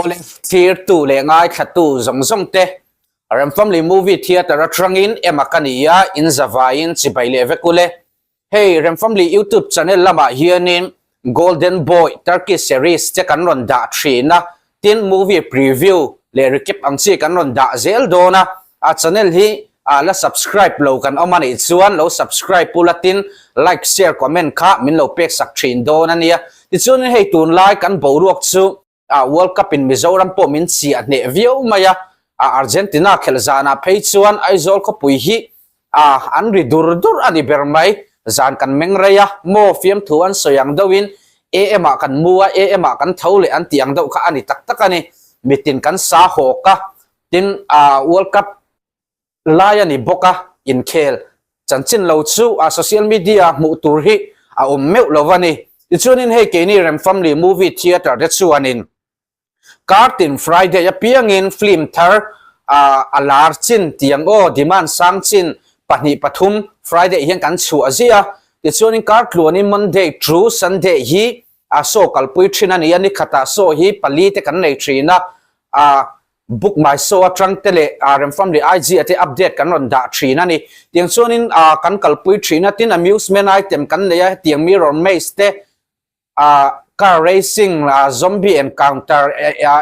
Awle thirtu leh ngaithlatu zawng zawng te Remfamily Movie Theatre atangin ema ka ni a, in zavaiin chibai leh vek ule. Hei Remfamily YouTube channel lamah hianin Golden Boy Turkish series te kan rawn dah thin a, tin movie preview leh recap ang chi kan rawn dah zel dawn a, a channel hi la subscribe lo kan awm a nih chuan lo subscribe ula tin like share comment kha min lo pek sak thin dawn a nia. Tichuanin hei tunlai kan boruak chu ah World Cup in Mizoram pawh min chiah hneh viau mai a, ah Argentina khelh zanah phei chuan Aizawl khawpui hi ah an ri dur dur a ni ber mai, zan kan meng rei a, maw fiamthu an sawi ang deuhin AM ah kan mu a, AM ah kan tho leh an tih ang deuh kha a ni tak tak a ni, mitin kan sa hawk a, tin ah World Cup lai a ni bawk a, inkhel chanchin lo chu a social media hmuh tur hi a awm meuh lo a ni. Tichuanin hei keini Remfamily Movie Theatre te chuanin kartin Friday apiangin film thar a lar chin tiang aw demand sang chin pahnih pathum Friday hian kan chhuah ziah a, tichuanin kar tluanin Monday to Sunday hi a show kalpui thin a ni a, nikhatah show hi pali te kan nei thin a, Book My Show atang te leh Remfamily IG ah te update kan rawn dah thin a ni. Tiang chuanin kan kalpui thin a, tin amusement item kan nei a, hetiang mirror maze te, car racing, zombie encounter,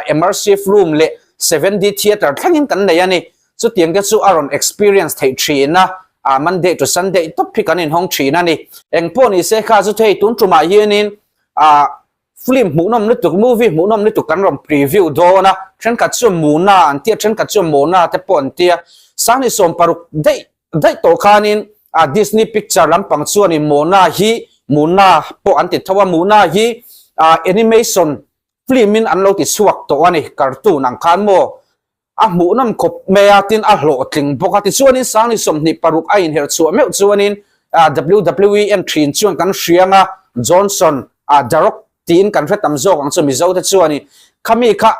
immersive room leh 7D theatre thlengin kan nei a ni. Chutiang te chu a rawn experience theih thin a, Monday to Sunday tawp hi kan inhawng thin a ni. Engpawh ni se kha chu thei tun tumah hianin Film hmuhnawm lutuk, movie hmuhnawm lutuk kan rawn preview dawn a, thenkhat chuan Muna an tia, thenkhat chuan Mona te pawh an tia. Sangni 60 daih daih tawh khanin a Disney picture lampang chuanin Mona hi Muna pawh an ti tho a, Muna hi animation film in an lo ti chhuak tawh a ni, cartoon ang khan maw. A hmuhnawm khawp mai a, tin a hlawhtling bawk a. Tichuanin Sangni 26 a inherh chhuah meuh chuanin WWE en thin chuan kan hriang a, Johnson, The Rock tiin kan hre tam zawk ang chu Mizo te chuanin khami kha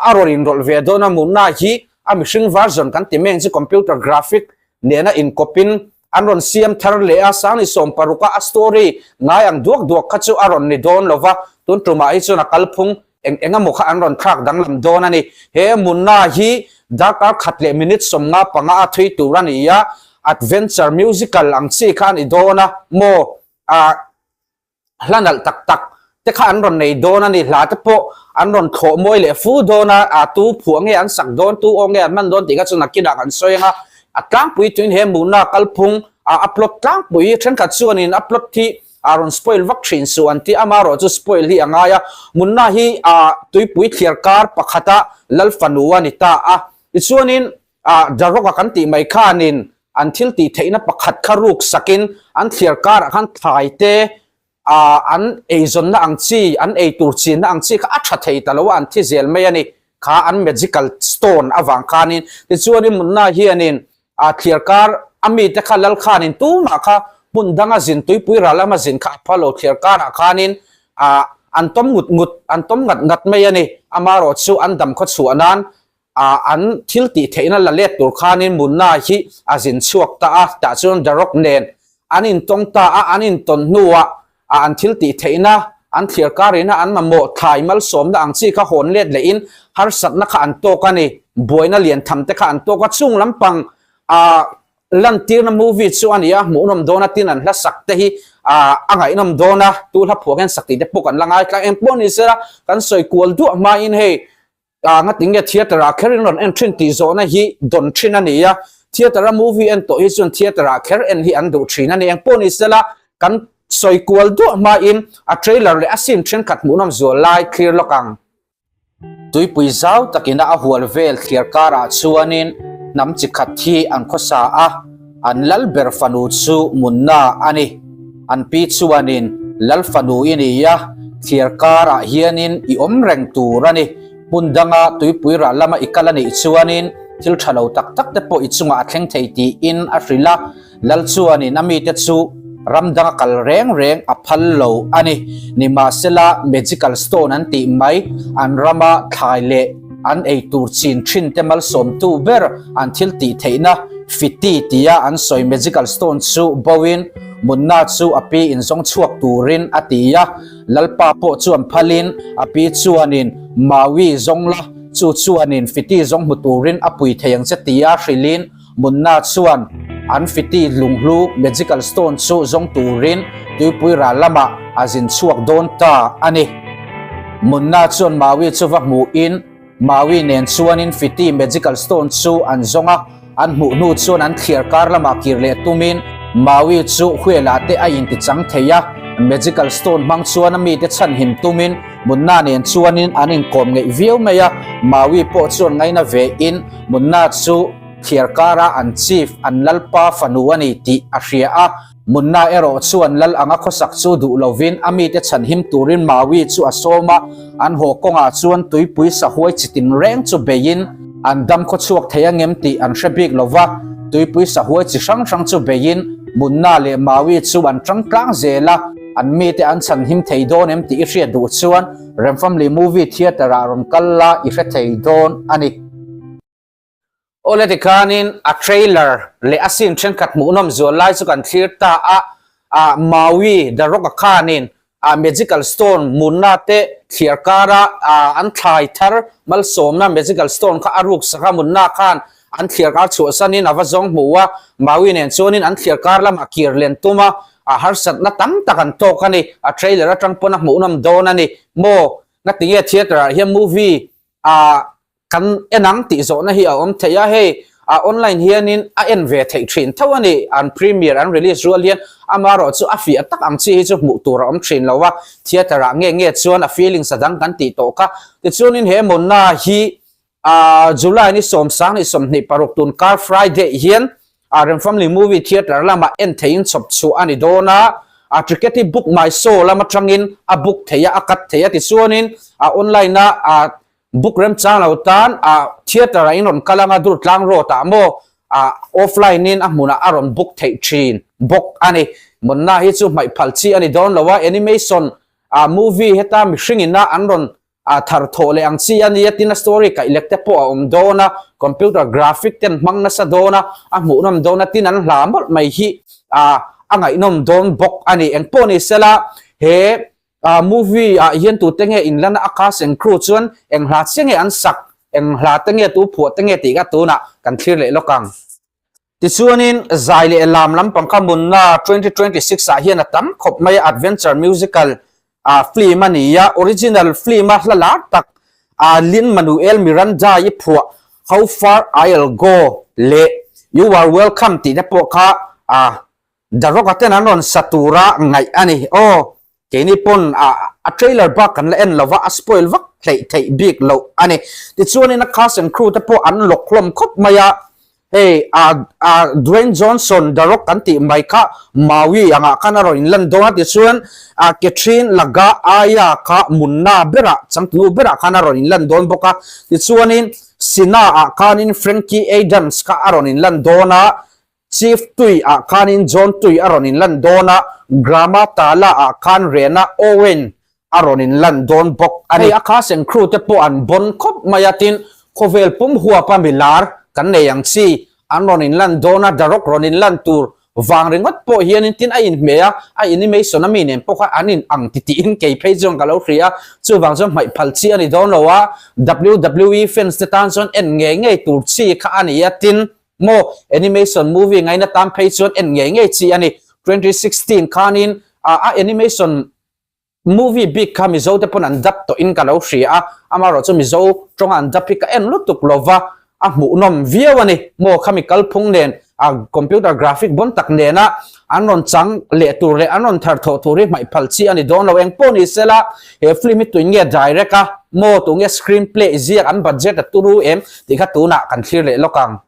a rawn inrawlh ve dawn a, munna hi a mihring version kan ti mai ang chu computer graphic nena inkawpin an rawn siam thar leh a, Sangni 60 a a story ngai ang duak duak kha chu a rawn ni dawn lova, tun tumah hi chuan a kalphung Eng eng emaw kha an rawn thlak danglam dawn a ni. He munna hi darkar khat leh minute 55 a thui tur a ni a, adventure musical ang chi kha a ni dawn a, maw ah hla nalh tak tak te kha an rawn nei dawn a ni. Hla te pawh an rawn thlawh mawi leh fu dawn a, ah tu phuah nge an sak dawn, tu aw nge an hman dawn tih kha chu nakinah kan sawi ang a. A tlangpui tuin he munna kalphung ah a plot tlangpui thenkhat chuanin a plot hi A rawn spoil vak thin suh an ti, amarawh chu spoil hi a ngai a, Munna hi a tuipui thliar kar pakhata Lal fanu a ni ta a, tichuanin a Daroga kan tih mai khanin an thil tih theihna pakhat kha ruk sakin an thliar karah khan thlai te a an eizawnna ang chi, an eitur chinna ang chi kha a tha thei ta lo a, an thi zel mai a ni, kha an magical stone avang khanin, tichuanin Munna hianin A thliar kar a mite kha lal khanin tumah kha hmun danga zin tuipui ral lama zin kha a phal lo thliar karah khanin ah an tawm ngut ngut an tawm ngat ngat mai a ni. Amarawh chu an dam khaw chhuah nan ah an thil tih theihna la let tur khanin Munna hi a zin chhuak ta a, tah chuan The Rock nen an intawng ta a, an intawn hnuah a an thil tih theihna, an thliar karina an mamawh thlai malsawmna ang chi kha hawn let lehin harsatna kha an tawk a ni. Buaina lian tham te kha an tawk a, chung lampang a lantirna movie chu a ni a, hmuhnawm dawn a, tin an hla sak te hi a ngaihnawm dawn a, tu hla phuah hian sak tih te pawh kan la ngaithla eng pawh ni sela kan sawi kual duah hmain hei Ah nga tinge theatre ah kher in rawn en thin tih zawhna hi dawn thin a ni a, theatre a movie en tawh hi chuan theatre ah kher en hi an duh thin a ni. Engpawh ni sela kan sawi kual duah hmain a trailer leh a scene thenkhat hmuhnawm zual lai thlir lawk ang. Tuipui zau takin a a hual vel thliar karah chuanin hnam chi khat hi an khawsa a, an lal ber fanu chu Munna a ni. An pi chuanin, Lal fanu i ni a, thliar karah hianin i awm reng tur a ni. Hmun danga tuipui rah lama i kal a nih chuanin thil tha lo tak tak te pawh i chungah a thleng thei tiin a hrilh a. Lal chuanin a mite chu ram danga kal reng reng a phal lo a ni. Nimahsela, magical stone an tih mai, an rama thlai leh an ei tur chin thin te malsawmtu ber an thil tih theihna. Fiti tia an sawi magical stone chu boin Munna chu a pi inzawng chhuak turin a ti a, Lalpa pawh chuan phalin a pi chuanin Maui zawng la, chu chuanin Fiti zawng hmu turin a pui thei ang che tia hrilhin Munna chuan an Fiti lunghlu magical stone chu zawng turin tuipui ral lamah a zin chhuak dawn ta a ni. Munna chuan Maui chu va hmuhin Maui nen chuanin Fiti magical stone chu an zawng a, an hmuh hnu chuan an thliar kar lamah kir leh tumin Maui chu huelah te a inti chang thei a, magical stone hmang chuan a mite chhanhim tumin Munna nen chuanin an inkawm ngeih viau mai a, Maui pawh chuan ngaina vein Munna chu thliar kara an chief an lalpa fanu a ni tih a hria a. Munna erawh chuan lal anga khawsak chu duh lovin a mite chhanhim turin Maui chu a sawm a, an haw kawngah chuan tuipui sahuai chi tinreng chu beiin an dam khawchhuak thei angem tih an hre bik lo va, tuipui sahuai chi hrang hrang chu beiin Munna leh Maui chu an tang tlang zel a, an mite an chhanhim thei dawn em tih i hriat duh chuan Remfamly Movie Theatre ah rawn kal la i hre thei dawn a ni. Awle tikhanin a trailer leh a scene thenkhat hmuhnawm zual lai chu kan thlir ta a, ah Maui The Rock a khanin ah Magical Stone munna te thliar kara ah an thlai thar malsawmna Magical Stone kha a ruk sak a, munna khan an thliar kar chhuahsanin a va zawng hmu a, Maui nen chuanin an thliar kar lamah kir len tum a, a harsatna tam tak an tawk a ni, a trailer atang pawn a hmuhnawm dawn a ni maw, ngatinge theatre ah hian movie ah Kan en ang tih zawhna hi a awm thei a, hei a online hianin a en ve theih thin tho a ni, an premiere an release rual hian amaherawh chu a fiah tak ang chi hi chu hmuh tur a awm thin lo a, theatre ah nge nge chuan a feelings a dang kan tih tawh kha. Tichuanin he Monna hi ah July ni sawmsang ni 26 tun kar Friday hian a Remfamily Movie Theatre lamah en theihin chhawp chhuah a ni dawn a, a ticket hi book my show lam atangin a book thei a, a cut thei a, tichuanin a online a ah Book remchang lo tan a theatre ah in rawn kal anga Durtlang road ah maw ah offline in a hmunah a rawn book theih thin bawk a ni. Munna hi chu hmaih phal chi a ni dawn lo a, animation ah movie heta mihring ina an rawn ah thar thawh leh ang chi a nia tin a story kaih lek te pawh a awm dawn a, computer graphic ten hmang nasa dawn a, a hmuhnawm dawn a tin an hla mawlh mai hi ah a ngaihnawm dawn bawk a ni. Engpawh ni sela he Ah movie ah hian tute nge in lan a cast and crew chuan eng hla chiah nge an sak, eng hla te nge tu phuah te nge tih kha tunah kan thlir leh lawk ang. Tichuanin zai leh lam lampang kha munna 2026 ah hian a tam khawp mai a, adventure musical ah film a ni a, original film a hla lar tak ah Lin Manuel Miranda i phuah How Far I'll Go leh You Are Welcome tih te pawh kha ah The Rock a ten an rawn sa tura ngaih a ni. Aw, keini pawn a a trailer bak kan la en lova, a spoil vak hleih theih bik loh a ni. Tichuanin a cast and crew te pawh an lawk hlawm khawp mai a, hei a a Dwayne Johnson The Rock kan tih mai kha Maui angah khan a rawn inlan dawn a, tichuan a Catherine Laga Aya kha Munna berah changtunu berah khan a rawn inlan dawn bawk a, tichuanin Sina ah khanin Frankie Adams kha a rawn inlan dawn a, Chief Tui ah khanin John Tui a rawn inlan dawn a, Grama Tala ah khan Rena Owen a rawn inlan dawn bawk a ni. Hei a cast and crew te pawh an bon khawp mai a, tin khawvel pum huapa milar kan nei ang chi an rawn inlan dawn a, The Rock rawn inlan tur vang ringawt pawh hianin tin a inhmeh a, a animation a mi nen pawh kha an in ang titihin kei phei chuan ka lo hria a, chuvang chuan hmaih phal chi a ni dawn lo a, WWE fans te tan chuan en ngei ngei tur chi kha a ni a, tin Maw animation movie ngaina tan phei chuan en ngei ngei chi a ni. 2016 khanin a animation movie bik kha Mizo te pawn an dub tawhin ka lo hria a, amaherawhchu Mizo tawnga an dub hi ka en lutuk lova, a hmuhnawm viau a ni. Maw khami kalphung nen a computer graphic bon tak nena an rawn chang leh tur leh an rawn thar thawh tur hi hmaih phal chi a ni dawn lo. Engpawh ni sela he film hi tuin nge direct a, maw tu nge screenplay ziak an budget a turu em tih kha tunah kan thlir leh lawk ang.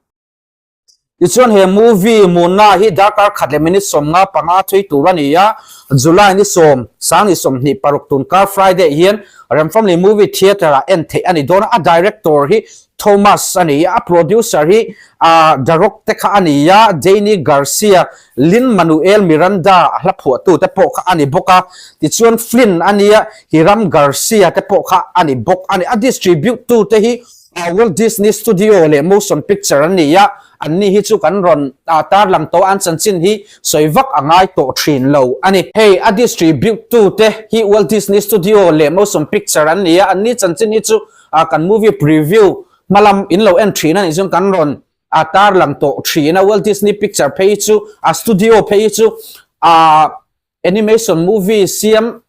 Tichuan he movie Munna hi darkar khat leh minute 55 thui tur a ni a, July ni sawm, sang ni 26 tunkar Friday hian Remfamily Movie Theatre ah en theih a ni dawn a, a director hi Thomas a ni a, a producer hi The Rock te kha a ni a, Danny Garcia, Lin Manuel Miranda a hla phuahtu te pawh kha a ni bawk a, tichuan Flynn a nia, Hiram Garcia te pawh kha a ni bawk a ni. A distribute tu te hi. Walt Disney Studio leh Motion Picture an ni a, anni hi chu kan rawn tarlang tawh a, an chanchin hi sawi vak a ngai tawh thin lo a ni. Hei a distribute tu te hi Walt Disney Studio leh Motion Picture an ni a, anni chanchin hi chu kan movie preview hmalam in lo en thin a nih chuan kan rawn tarlang tawh thin a, Walt Disney Picture phei hi chu a studio phei hi chu animation movie siam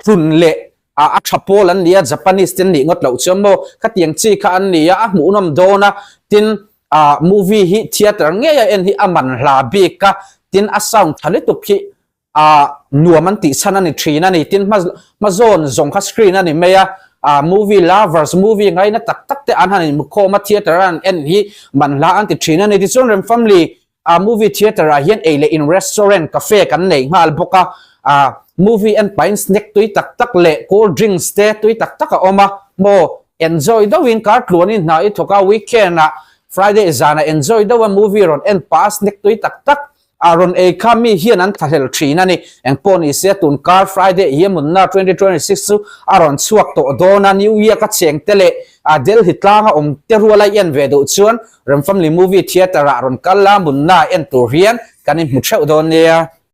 hlun leh a tha pawl an ni a, Japanese te an nih ngawt loh chuan maw khatiang chi kha an ni a, a hmuhnawm dawn a, tin ah movie hi theatre ngei a en hi a man hla bik a, tin a sound tha lutuk hi ah nuam an tih chhan a ni thin a ni, tin hma hma zawn zawng kha screen a ni mai a, ah movie lovers movie ngaina tak tak te an han inhmukhawm a theatre a an en hi man hla an ti thin a ni, tichuan Rem family A movie theatre ah hian ei leh in restaurant, cafe kan nei nghal bawk a, a movie en pahin snack tui tak tak leh cold drinks te tui tak tak a awm a, maw enjoy deuhin kar tluanin hna i thawk a, weekend ah Friday zanah enjoy deuh a movie rawn en pah a snack tui tak tak a rawn ei kha mi hian an thlahlel thin a ni. Engpawh ni se tun kar Friday hi a munna 2026 chu a rawn chhuak tawh dawn a, New Year ka cheng te leh a Delhi tlanga awm te ruala i en ve duh chuan Remfamily Movie Theatre ah rawn kal la, munna en tur hian kan inhmu theuh dawn nia.